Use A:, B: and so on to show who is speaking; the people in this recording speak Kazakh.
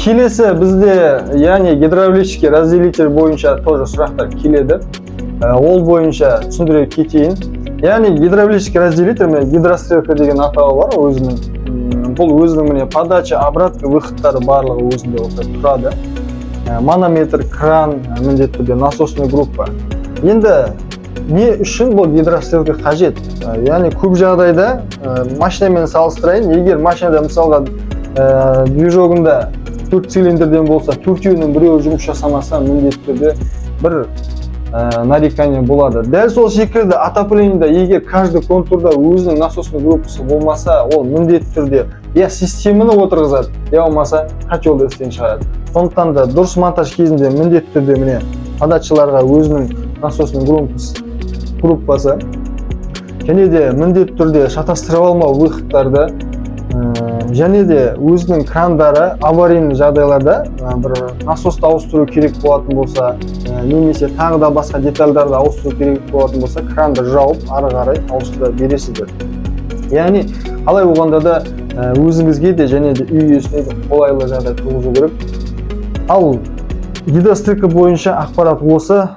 A: Келесі бізде, яғни, гидравлический разделитель бойынша тоже сұрақтар келеді. Ол бойынша түсіндіре кетейін. Яғни гидравлический разделитель, міне, гидрострелка деген атауы бар өзінің. Бұл өзінің, міне, подача, обратный выходтары барлығы өзінде осылай тұрады. Манометр, кран, міндетті түрде насосный группа. Енді не үшін бұл гидрострелка қажет? Яғни көп жағдайда машинамен салыстырайын. Егер машинада, мысалға, движогында төрт цилиндрден болса, төртеуінің біреуі жұмыс жасамаса, міндетті түрде бір нарекание болады. Дәл сол секілді отоплениеда егер каждый контурда өзінің насосный группасы болмаса, ол міндетті түрде я системаны отырғызады, я болмаса котелді істен шығарады. Сондықтан да дұрыс монтаж кезінде міндетті түрде, міне, подачаларға өзінің насосный группасы және де міндетті түрде шатастырып алмау выходтарды, және де өзінің крандары, аварийный жағдайларда бір насосты ауыстыру керек болатын болса, немесе тағы да басқа детальдарды ауыстыру керек болатын болса, кранды жауып, ары қарай ауыстыра бересіздер. Яғни қалай болғанда да өзіңізге де және де үй иесіне де қолайлы жағдай туғызу керек. Ал гидрострелка бойынша ақпарат осы.